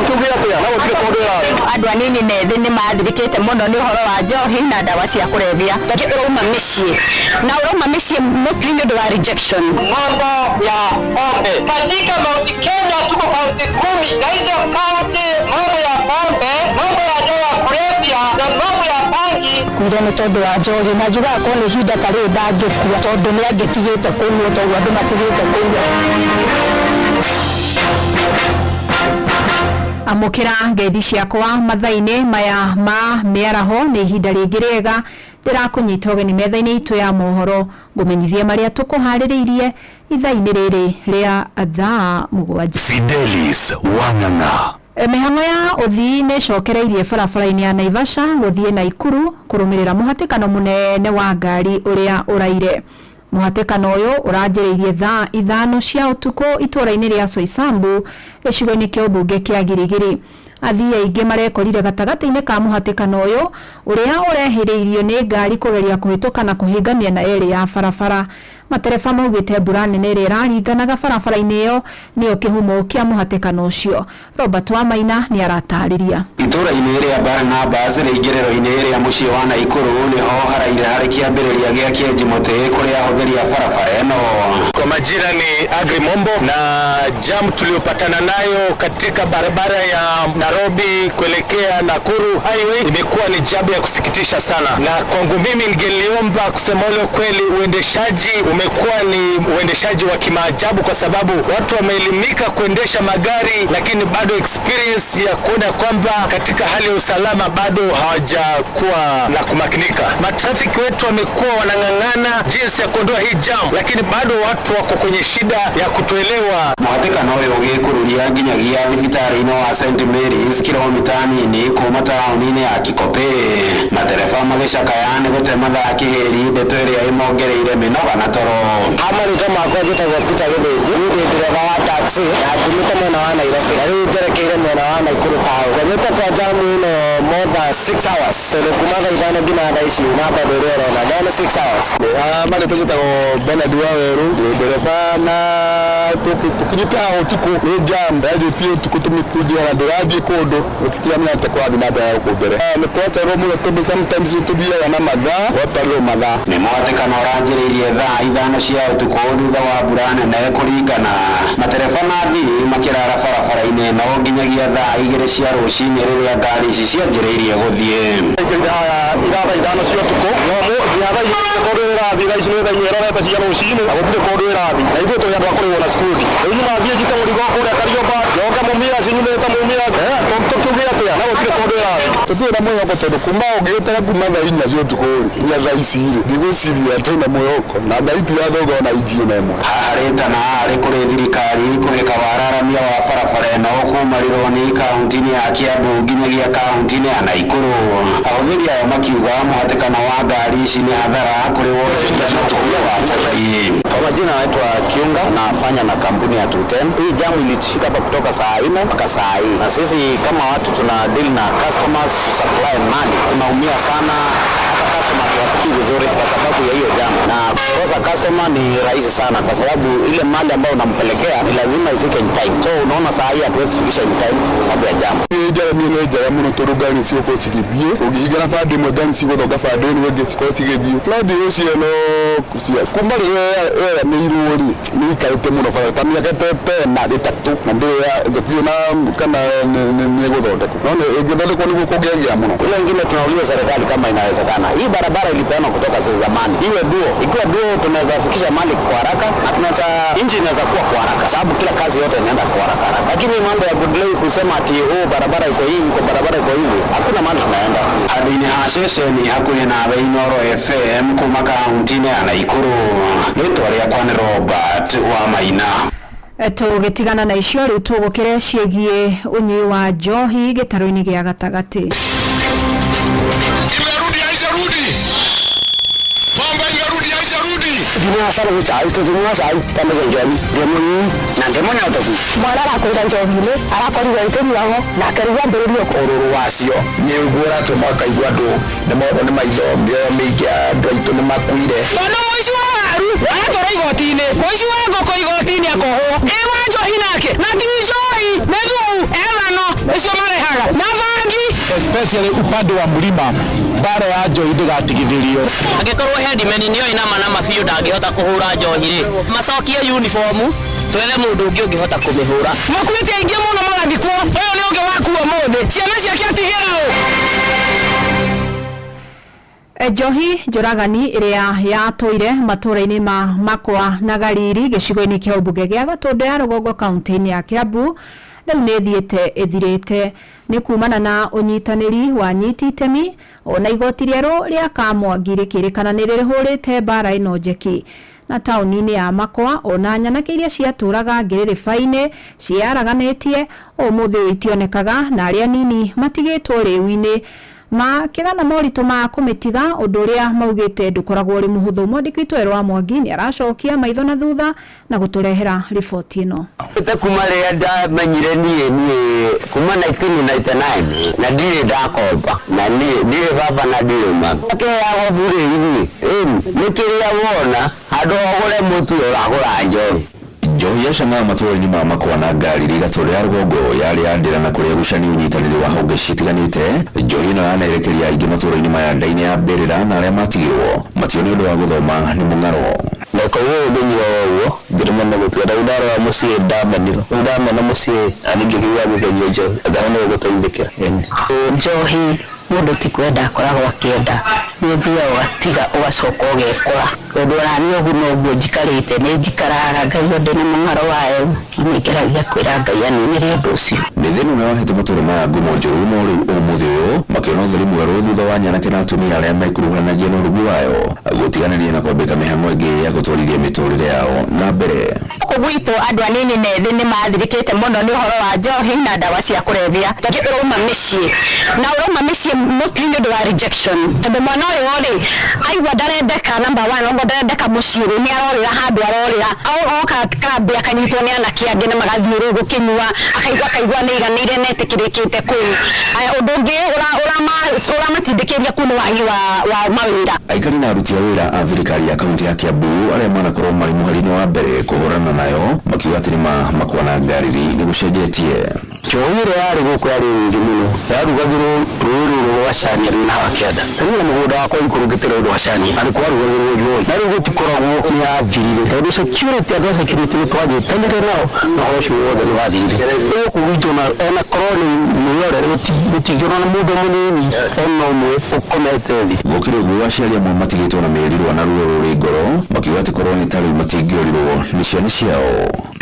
Tũkiuge atĩa na gũtirĩ kũndũ ĩrathiĩ. Andũ anini na ethĩ nĩ mathirĩkĩte mũno nĩ ũhoro wa njohi na ndawa cia kũrebia. Tondũ ũrauma mĩciĩ na ũrauma mĩciĩ mostly nĩ ũndũ wa rejection. Mambo ya pombe katika Mount Kenya, tuko kaunti 10 na hizo kaunti, mambo ya pombe, mambo ya dawa ya kulevya na mambo ya bangi. Kuire nĩ tondũ wa njohi na njugaga korwo nĩ ihinda ta rĩrĩ ndangĩkua tondũ nĩ angĩtigĩte kũnyua tondũ andũ matigĩte kũnyua. Amũkĩra ngeithi ciakwa mathaa-inĩ maya ma mĩaraho nĩ ihinda rĩngĩ rĩega ndĩrakũnyita ũgeni metha-inĩ itũ ya mohoro ngũmenyithie marĩa tũkũharĩrĩirie ithaa-inĩ rĩrĩ rĩa thaa 7. Fidelis Wang'ang'a. Mĩhang'o ya ũthii nĩ ĩcokereirie barabara-inĩ ya Naivasha gũthiĩ Naikuru kũrũmĩrĩra mũhatĩkano mũnene wa ngari ũrĩa ũraire. Mũhatĩkano ũyũ ũranjĩrĩirie thaa 5 cia ũtukũ itũũra-inĩ rĩa Soisambu gĩcigo-inĩ kĩa ũmbunge kĩa Girigiri. Athii aingĩ marekorire gatagatĩ-inĩ ka mũhatĩkano ũyũ ũrĩa ũrehĩrĩirio nĩ ngari kũgeria kũhĩtũka na kũhinga mĩena ĩrĩ ya barabara. Matereba maugĩte mbura nene ĩrĩa ĩraringanaga barabara-inĩ ĩyo nĩyo kĩhumo kĩa mũhatĩkano ũcio. Robert Wamaina nĩ aratarĩria. Itũũra-inĩ rĩa Barnabas rĩingĩrĩro-inĩ rĩa mũciĩ wa Naikuru nĩho haraire harĩ kĩambĩrĩria gĩa kĩenji mũtĩ kũrĩ ahũthĩri a barabara ĩno. Kwa majina ni Agri Mombo, na jam tuliyopatana nayo katika barabara ya Nairobi kuelekea Nakuru Highway imekuwa ni jam ya kusikitisha sana, na kwangu mimi ningeliomba kusema ule kweli, uendeshaji umekuwa ni uendeshaji wa kimaajabu, kwa sababu watu wameelimika kuendesha magari, lakini bado experience ya kuona kwamba katika hali ya usalama bado hawajakuwa na kumakinika. Matrafiki wetu wamekuwa wanang'ang'ana jinsi ya kuondoa hii jam, lakini bado watu wako kwenye shida ya kutoelewa. Mũhatĩkano ũyũ ũgĩkururia nginyagia thibitarĩ-inĩ wa St Mary's kilomita nini kuma taũni-inĩ ya Kikopey. Matereba magĩcakaya nĩ gũte mathaa kĩhĩri, ndeto ĩrĩa ĩmongereire mĩnoga na toro. Marĩtwa makwa njĩtagwo Peter Gĩthĩnji, niĩ ndĩ ndereba wa taxi na ndumĩte mwena wa Nairobi na rĩu njerekeire mwena wa Nakuru town. Ngomete kwa jamu ĩno more than 6 hours tondũ kuma thaa 5 nginya thaa ici na bado ũrĩa ũrona no nĩ 6 hours. Marĩtwa njĩtagwo Bernard Waweru, ndĩ ndereba na tũkinyĩte haha ũtukũ nĩ jam yanjĩtie ũtukũ tũmĩkundia na ndĩrathiĩ kũndũ tũtiramenya atĩ kũrathiĩ na mbere gũkũ mbere. Nĩ twacererwo mũno tondũ sometimes tũthiaga na mathaa gwatarwo mathaa. Nĩ mũhatĩkano ũranjĩrĩirie thaa 5 cia ũtukũ thutha wa mbura nene kũringana. Matereba na athii makĩrara barabara-inĩ ĩno nginyagia thaa 2 cia rũcinĩ rĩrĩa ngari ici cianjĩrĩirie gũthiĩ. Njĩrire haha thaa 5 cia ũtukũ nginya thaa 2 kũndũ ĩrathiĩ thaa ici nĩ thaa 4 ĩrorete cia rũcinĩ na gũtirĩ kũndũ ĩrathiĩ na ithuĩ tũrĩ andũ a kũrĩhwo na cikundi. Rĩu nyuma thiĩ njite mũrigo kũrĩa Kariomba njoke Mumias nyumĩte Mumias tũkiuge atĩa na gũtirĩ kũndũ ĩrathiĩ. Tũtirĩ na mwĩhoko tondũ kuma ũngĩgĩtara kuma thaa 4 cia ũtukũ rĩ nginya thaa ici rĩ ndigwĩciria twĩna mwĩhoko na ngari itirathonga ona inji ona ĩmwe. Haha rĩtana arĩ kũrĩ thirikari kũhĩka wararamia wa barabara ĩno kuma Rironi kaunti-inĩ ya Kiambu nginyagia kaunti-inĩ ya Naikuru. Ahũthĩri ayo makiuga mũhatĩkano wa ngari ici nĩ hathara kũrĩ wonjoria na ũkũria wa bũrũri. Kwa majina naitwa Kiunga, nafanya na kampuni ya 210. Hii jamu ilitushika hapa kutoka saa 4 mpaka saa hii, na sisi kama watu tuna deal na customers to supply money, tunaumia sana. Hata customer hatuwafikii vizuri kwa sababu ya hiyo jamu, na kukosa customer ni rahisi sana kwa sababu ile mali ambayo unampelekea ni lazima ifike in time. So unaona saa hii hatuwezi fikisha in time kwa sababu ya jamu. Nĩ njara nĩ njega mũno tondũ ngari nĩ cigũkorwo cigĩthiĩ ũngĩhingana bande ĩmwe ngari cigũthonga bande ĩno ĩngĩ cikorwo cigĩthiĩ. Plandi ũcio no kuma rĩrĩa yeranĩirwo rĩ nĩ ĩikarĩte mũno bara ta mĩaka ta ĩna ĩtatũ na ndĩrĩ tũtirĩ na kana nĩ ĩgũthondekwo no ĩngĩthondekwo nĩguo kũngĩagĩra mũno. Ile ingine tunauliza serikali kama inawezekana hii barabara ilipeanwa kutoka zamani iwe duo, ikiwa duo tunaweza fikisha mali kwa haraka na tunaweza inji inaweza kuwa kwa haraka sababu kila kazi yote inaenda kwa haraka haraka, lakini mambo ya Goodlay kusema ati oh barabara iko hivi iko barabara iko hivi, hakuna mahali tunaenda. Handũ-inĩ ha ceceni hakuhĩ nawe Inooro FM kuma kaunti-inĩ ya Naikuru, rĩtwa rĩakwa nĩ Robert Wamaina. Tũgĩtigana na icio rĩu tũgũkĩre ciĩgiĩ ũnyui wa njohi gĩtarũ-inĩ gĩa gatagatĩ. Imerudi haijarudi. Pombe imerudi haijarudi. Mwana arakũrĩra njohi-inĩ arakorirwo ĩkĩnyuagwo na akĩrigwo ambĩrĩrie ũrũrũ wacio nĩguo ũratũma ũkaigua andũ nĩmorwo nĩ maitho, mĩoyo mĩingĩ ya andũ aitũ nĩmakuire. Tondũ mũici wa waru aratwarwo igoti-inĩ, mũici wa ngũkũ igoti-inĩ akohwo, ĩ wa njohi nake na ti njohi nĩ thumu ethano. Especially upande wa mlima, mbara ya njohi ndĩgatigithĩrio. Angĩkorwo headman nĩoĩ nama nama biũ ndangĩhota kũhũra njohi rĩ, macokie uniform twethe mũndũ ũngĩ ũngĩhota kũmĩhũra. Makuĩte aingĩ mũno marathikwo, ũyũ nĩ ũngĩ wakua mũthĩ, ciana ciake atigĩrwo. Njohi njũragani ĩrĩa yatũire matũũra-inĩ ma Makwa na Gariri gĩcigo-inĩ kĩa ũmbunge gĩa Gatũndũ ya rũgongo kaunti-inĩ ya Kiambu rĩu nĩ ĩthiĩte ĩthirĩte. Nĩ kumana na ũnyitanĩri wa anyiti itemi ona igoti rĩerũ rĩa Kamwangi rĩkĩrĩkana nĩ rĩhũrĩte mbara ĩno njeki. Na taũni-inĩ ya Makwa ona nyanake iria ciatũraga ngĩrĩrĩba-inĩ ciaraganĩtie ũmũthĩ ũyũ itionekaga na arĩa nini matigĩtwo rĩu-inĩ makĩgana moritũ ma kũmĩtiga ũndũ ũrĩa maugĩte ndũkoragwo ũrĩ mũhũthũ. Mwandĩki witũ Werũ wa Mwangi nĩ aracokia maitho na thutha na gũtũrehera riboti ĩno. Te kuma rĩrĩa ndamenyire niĩ niĩ kuma 1999 na ndirĩ ndakomba na niĩ ndirĩ baba na ndirĩ mami. Kĩheagwo burĩ ithuĩ nĩ kĩrĩa wona handũ ũgũre mũtu ũragũra njohi. Njohi ya cang'aa matũũra-inĩ ma Makwa na Ngariri Gatũndũ ya rũgongo yarĩ ya ndĩra na kũrĩa gucani ũnyitanĩri wa honge citiganĩte. Njohi ĩno yanaerekeria aingĩ matũũra-inĩ maya nda-inĩ ya mbĩrĩra na arĩa matigirwo matio nĩ ũndũ wa gũthoma nĩ mũng'aro. Na koguo ngĩnyua ũguo ngĩremwo nĩ gũtiga. Rĩu ndarora mũciĩ ndamenirwo, rĩu ndamena mũciĩ na ningĩ ngĩigua ngĩkĩnyua njohi ngona nĩ gũteithĩkĩra. Njohi mũndũ ti kwenda akoragwo akĩenda, nĩ ũthiaga ũgatiga ũgacoka ũgekora. Tondũ ona niĩ ũguo noguo njikarĩte nĩ njikaraga ngaigua ndĩna mũng'aro wayo, no nĩ ngeragia kwĩra Ngai aninĩre ũndũ ũcio. Nĩ thĩna ũrĩa wahete matũũra maya ngumo njũru no rĩu ũmũthĩ ũyũ makĩona ũtheri mwerũ thutha wa nyanake na atumia arĩa mekuruhanagia na ũrugi wayo gũtiganĩria na kwambĩka mĩhang'o ĩngĩ ya gũtwarithia mĩtũrĩre yao na mbere. Gũkũ gwitũ andũ anini na ethĩ nĩ mathirĩkĩte mũno nĩ ũhoro wa njohi na ndawa cia kũrebia. Tondũ ũrauma mĩciĩ na ũrauma mĩciĩ mostly nĩ ũndũ wa rejection. Tondũ mwana ũyũ rĩ aigua ndarendeka number one, okorwo ndarendeka mũciĩ rĩ nĩ arorĩra handũ arorĩra, oka kambĩ akanyitwo nĩ anake angĩ na magathiĩ rĩu gũkĩnyua, akaigua akaigua nĩ aiganĩire na etĩkĩrĩkĩte kũu. Ũndũ ũngĩ ũramatindĩkĩrĩria kũu nĩ wagi wa mawĩra. Aikari na aruti a wĩra a thirikari ya kaunti ya Kiambu arĩa manakorwo marĩ mũhari-inĩ wa mbere kũhũrana nayo makiuga atĩ nĩma Makwa na Ngariri nĩ gũcenjetie. Njohi ĩrĩa yarĩ gũkũ yarĩ nyingĩ mũno, yarugagĩrwo rũĩ rũrũ rwa Cania rwĩna haha kĩanda. Na niĩ na mũgũnda wakwa ũikũrũkĩte rũĩ rwa Cania, na nĩ kwarugagĩrwo njohi. Na rĩu gũtikoragwo, nĩ yathirire tondũ security, andũ a security nĩ twanyitanĩire nao na ũhoro ũcio wothe nĩ wathirire. Gũkũ gwitũ ona korwo nĩ mwĩyore gũtingĩonwo na mũndũ mũnini ona ũmwe ũkomete thĩ. Gũkĩrĩ ũguo aciari amwe matigĩtwo na mĩrirwa na ruo rũrĩ ngoro makiuga atĩ korwo nĩ ta rĩu matingĩũrirwo nĩ ciana ciao.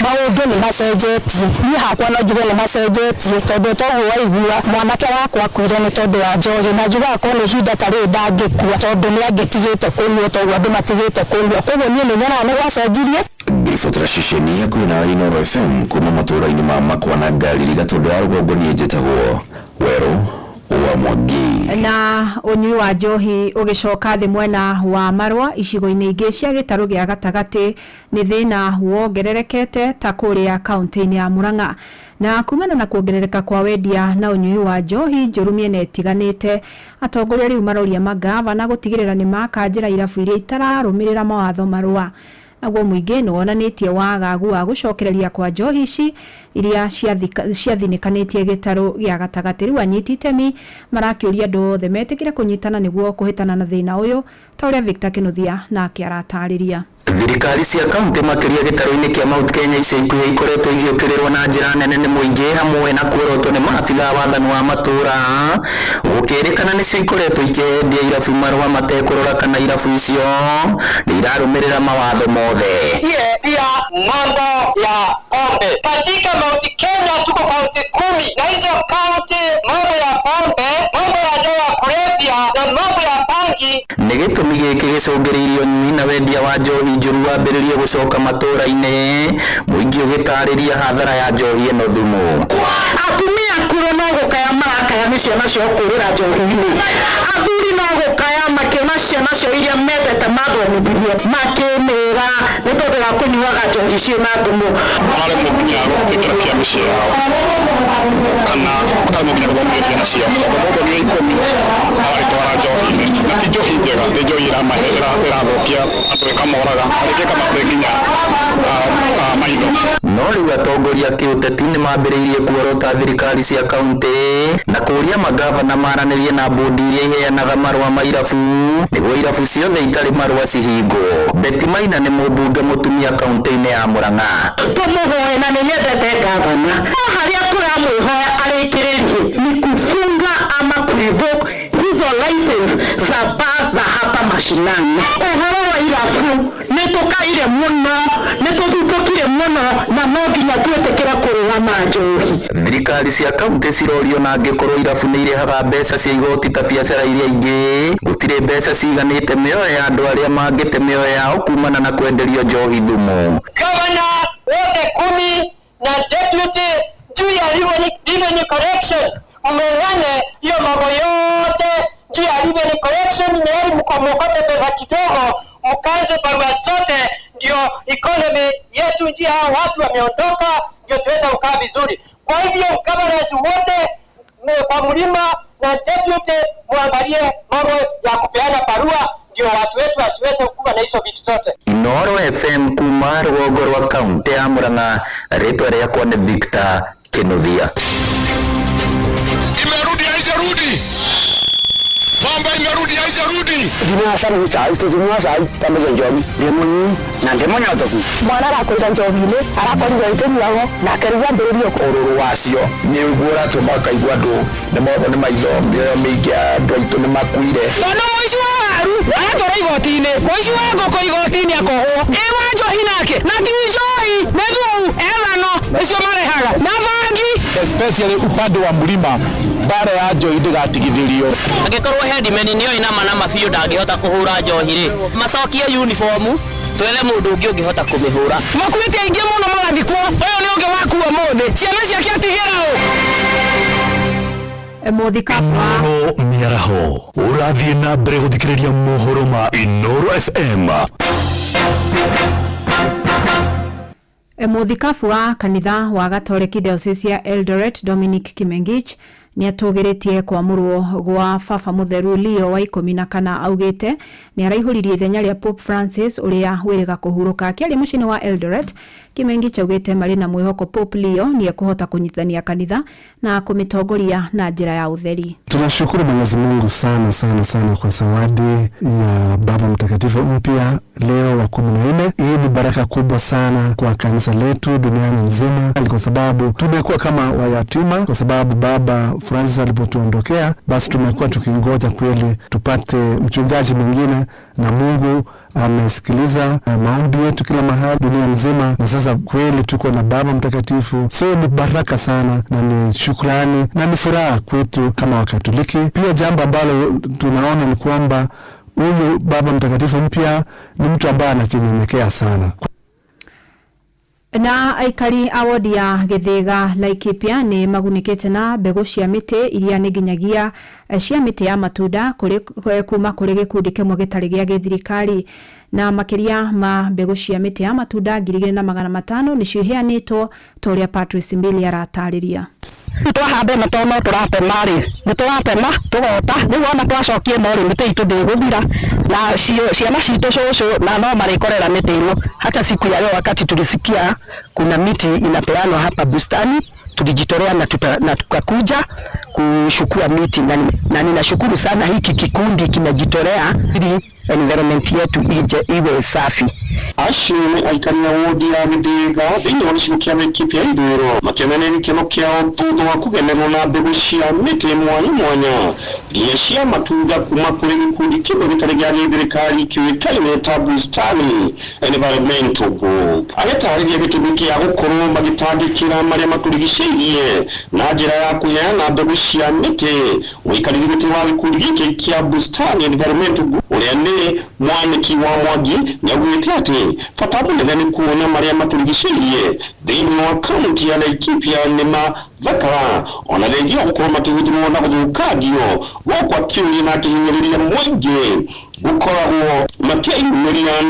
Maũndũ nĩ macenjetie, niĩ hakwa no njuge nĩ macenjetie tondũ toguo waigua mwanake wakwa akuire nĩ tondũ wa njohi, na njugaga korwo nĩ ihinda ta rĩrĩ ndangĩkua tondũ nĩ angĩtigĩte kũnyua toguo andũ matigĩte kũnyua. Koguo niĩ nĩ nyonaga nĩ gwacenjirie. Ngĩribotera ceceni hakuhĩ na Inooro FM kuma matũũra-inĩ ma Makwa na Ngariri Gatũndũ ya rũgongo, niĩ njĩtagwo Werũ wa Mwangi. Na ũnyui wa njohi ũgĩcoka thĩ mwena wa Marũa icigo-inĩ ingĩ cia gĩtarũ gĩa gatagatĩ nĩ thĩna wongererekete ta kũrĩa kaunti-inĩ ya Murang'a. Na kumana na kuongerereka kwa wendia na ũnyui wa njohi njũru mĩena ĩtiganĩte, atongoria rĩu maroria mangavana gũtigĩrĩra nĩ makanjĩra irabu iria itararũmĩrĩra mawatho marũa. Naguo mũingĩ nĩ wonanĩtie wagagu wa gũcokereria kwa njohi ici iria ciathinĩkanĩtie gĩtarũ gĩa gatagatĩ. Rĩu anyiti itemi marakĩũria andũ othe metĩkĩre kũnyitana nĩguo kũhĩtana na thĩna ũyũ ta ũrĩa Victor Kĩnuthia nake aratarĩria. Thirikari cia kaunti makĩria gĩtarũ-inĩ kĩa Mount Kenya ica ikuhĩ ikoretwo igĩũkĩrĩrwo na njĩra nene nĩ mũingĩ hamwe na kuorotwo nĩ maabithaa wathani wa matũũra gũkĩrĩkana nĩcio ikoretwo ikĩendia irabu marũa matekũrora kana irabu icio nĩ irarũmĩrĩra mawatho mothe. Pia mambo ya pombe katika Mount Kenya tuko kaunti 10 na hizo kaunti mambo ya pombe, mambo ya dawa ya kulevya na mambo ya bangi. Nĩ gĩtũmi gĩkĩ gĩcũngĩrĩirie ũnyui na wendia wa njohi njũru wambĩrĩrie gũcoka matũũra-inĩ, mũingĩ ũgĩtarĩria hathara ya njohi ĩno thumu. Atumia akũrũ no gũkaya marakaya nĩ ciana ciao kũrĩra njohi-inĩ, athuri no gũkaya makĩona ciana ciao iria mendete mathomithirie makĩmĩra nĩ tondũ wa kũnyuaga njohi ciĩna thumu. Mararemwo nginya gũkĩingĩra kĩa mĩciĩ yao kana makaremwo nginya gũthomithia ciana ciao tondũ mũndũ anyua ikũmi aragĩtwara njohi-inĩ, na ti njohi njega, nĩ njohi ĩrathũkia andũ ĩkamoraga, rĩngĩ ĩkamate nginya maitho. No No rĩu atongoria a kĩũteti nĩ mambĩrĩirie kuorota thirikari cia kaunti na kũũria mangavana maranĩrie na mbũndi iria iheanaga marũa ma irabu nĩguo irabu ciothe itarĩ marũa cihingwo. Betty Maina nĩ mũmbunge mũtumia kaunti-inĩ ya Murang'a. Tũmũhoe na nĩ nyendete ngavana, no harĩa tũramwĩhoya arĩkĩrĩrie ni kufunga ama kurevoke hizo license za baa za hapa mashinani. Ũhoro wa irabu nĩ tũkaire mũno, nĩ tũthumbũkire mũno na no nginya twĩtĩkĩre kũrũa na njohi. Thirikari cia kaunti cirorio na angĩkorwo irabu nĩ irĩhaga mbeca cia igoti ta biacara iria ingĩ, gũtirĩ mbeca ciganĩte mĩoyo ya andũ arĩa mangĩte mĩoyo yao kumana na kwenderio njohi thumu. Gavana wote 10 na deputy juu ya revenue collection, mng'ang'ane hiyo mambo yote juu ya revenue collection, ni heri mkote pesa kidogo, mkaanze barua zote, ndio economy yetu, ndio hao watu wameondoka, ndio tuweze kukaa vizuri. Kwa hivyo governors wote kwa mlima na deputy muangalie mambo ya kupeana barua, ndio watu wetu wasiweze kuwa na hizo vitu zote. Inooro FM kuma rũgongo rwa kaunti ya Murang'a, rĩtwa rĩakwa nĩ Victor Kinuthia. Imerudi haijarudi? Pombe imerudi haijarudi? Thinyua cai tũtinyua cai ta mũthenya njohi ndĩ mũnyui na ndĩ mũnyotoku. Mwana arakũrĩra njohi-inĩ, arakorirwo ĩkĩnyuagwo nake rĩu ambĩrĩrie ũrũrũ wacio nĩguo ũratũma ũkaigua andũ nĩ morwo nĩ maitho, mĩoyo mĩingĩ ya andũ aitũ nĩ makuire. Tondũ mũici wa waru aratwarwo igoti-inĩ, mũici wa ngũkũ igoti-inĩ akohwo, ĩ wa njohi nake na ti njohi nĩ thumu ethano nĩcio marehaga na bangi. Especially upande wa mlima, mbara ya njohi ndĩgatigithĩrio. Angĩkorwo headman nĩoĩ nama nama biũ ndangĩhota kũhũra njohi rĩ, macokie uniform twethe mũndũ ũngĩ ũngĩhota kũmĩhũra. Makuĩte aingĩ mũno magathikwo, ũyũ nĩ ũngĩ wakua ũmũthĩ, ciana ciake atigĩra ũ? Mũthikabu Inooro mĩaraho ũrathiĩ na mbere gũthikĩrĩria mohoro ma Inooro FM. Mũthikabu wa kanitha wa Gatoreki Diocese ya Eldoret Dominic Kimengich nĩ atũgĩrĩtie kwamũrwo gwa Baba Mũtheru Leo wa 14, augĩte nĩ araihũririe ithenya rĩa Pope Francis ũrĩa wĩrĩga kũhurũka. Akĩaria mũciĩ-inĩ wa Eldoret, Kimengich augĩte marĩ na mwĩhoko Pope Leo nĩ ekũhota kũnyitithania kanitha na kũmĩtongoria na njĩra ya ũtheri. Tunashukuru Mwenyezi Mungu sana sana sana kwa zawadi ya Baba Mtakatifu mpya Leo wa 14. Hii ni baraka kubwa sana kwa kanisa letu duniani mzima, kwa sababu tumekuwa kama wayatima, kwa sababu Baba Francis alipotuondokea, basi tumekuwa tukingoja kweli tupate mchungaji mwingine, na Mungu amesikiliza maombi yetu kila mahali dunia mzima, na sasa kweli tuko na Baba Mtakatifu. So ni baraka sana na ni shukrani na ni furaha kwetu kama Wakatoliki. Pia jambo ambalo tunaona ni kwamba huyu Baba Mtakatifu mpya ni mtu ambaye anajinyenyekea sana. Na aikari a wodi ya Gĩthĩga Laikipia nĩ magunĩkĩte na mbegũ cia mĩtĩ iria nĩ nginyagia cia mĩtĩ ya matunda kuma kũrĩ gĩkundi kĩmwe gĩtarĩ gĩa gĩthirikari, na makĩria ma mbegũ cia mĩtĩ ya matunda 2500 nĩcio iheanĩtwo ta ũrĩa Patrice Mbili aratarĩria. Twahanda ĩno tondũ no tũratema rĩ, nĩ tũratema tũgota, rĩu ona twacokia ĩno rĩ, mĩtĩ itũ ndĩgũthira, na ciana citũ cũcũ na no marĩkorera mĩtĩ ĩno. Hata siku ya leo wakati tulisikia kuna miti inapeanwa hapa bustani, tulijitolea na tukakuja kuchukua miti, na ninashukuru sana hiki kikundi kinajitolea ili environment yetu ije iwe safi. Acio nĩ aikari a wodi ya Gĩthĩga thĩinĩ wa gĩcigo kĩa Laikipia ithũĩro makĩonania gĩkeno kĩao thutha wa kũgenerwo na mbegũ cia mĩtĩ mwanya mwanya nginya cia matunda kuma kũrĩ gĩkundi kĩmwe gĩtarĩ gĩa gĩthirikari kĩũĩkaine ta Bustani Environmental Group. Agĩtarĩria gĩtũmi kĩa gũkorwo magĩtangĩkĩra marĩa matũrigicĩirie na njĩra ya kũheana mbegũ cia mĩtĩ, mũikarĩri gĩtĩ wa gĩkundi gĩkĩ kĩa Bustani Environmental Group ũrĩa nĩ Mwanĩki wa Mwangi nĩaugĩte atĩ bata mũnene nĩ kuona marĩa matũrigicĩirie thĩinĩ wa kaunti ya Laikipia nĩ mathakara ona thengia wa gũkorwo makĩhũthĩrwo na gũthũkangio gwakwa kĩũria na akĩhinyĩrĩria mũingĩ gũkoragwo makĩyumĩria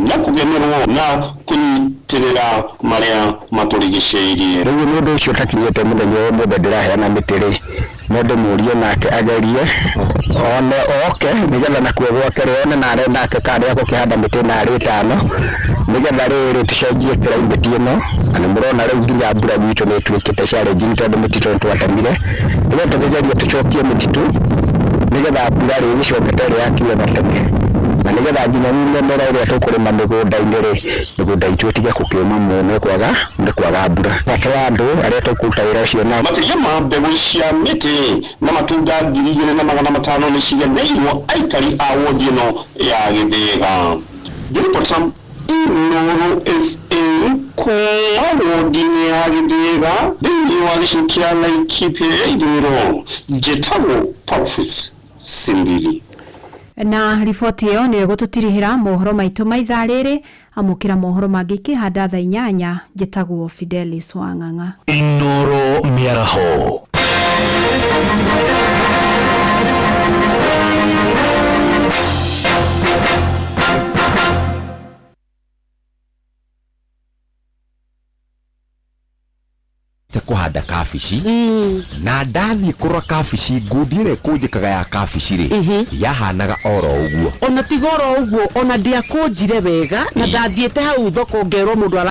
na kũgemerwo na kũnyitĩrĩra marĩa matũrigicĩirie. Rĩu mũndũ ũcio ũtakinyĩte mũthenya wa ũmũthĩ ndĩraheana mĩtĩ rĩ, no ndĩmũrie nake agerie one oke nĩgetha nakuo gwake rĩ one na arenda ake kana nĩegũkĩhanda mĩtĩ narĩ ĩtano Nĩgetha rĩrĩ tũcenjie climate ĩno, na nĩ mũrona rĩu nginya mbura gwitũ nĩ ĩtuĩkĩte challenging tondũ mĩtitũ nĩ twatemire. Nĩgetha tũkĩgerie tũcokie mĩtitũ nĩgetha mbura rĩ ĩgĩcoke ta ĩrĩa yakiuraga tene, na nĩgetha nginya mĩmera ĩrĩa tũkũrĩma mĩgũnda-inĩ rĩ, mĩgũnda itũ ĩtige gũkĩũma mũno nĩ kwaga mbura. Bata wa andũ arĩa tũkũruta wĩra ũcio nao. Makĩria ma mbegũ cia mĩtĩ na matunda 2,500 nĩ cigeneirwo aikari a wodi ĩno ya Gĩthĩga. Ngĩribota Inooro FM kuma wodi-inĩ ya Gĩthĩga thĩinĩ wa gĩcigo kĩa Laikipia ya ithũĩro, njĩtagwo Patrice Simbili. Na riboti ĩyo nĩyo ĩgũtũtirihĩra mohoro maitũ ma ithaa rĩrĩ. Amũkĩra mohoro mangĩ ikĩhanda thaa 8. Njĩtagwo Fidelis Wang'ang'a. Inoro Mĩaraho. Kũhanda kabici na ndathiĩ kũrora kabici, ngundi ĩrĩa ĩkũnjĩkaga ya kabici rĩ, yahanaga oro ũguo. Ona tiga oro ũguo, ona ndiakũnjire wega na ndathiĩte hau thoko ngerwo mũndũ ara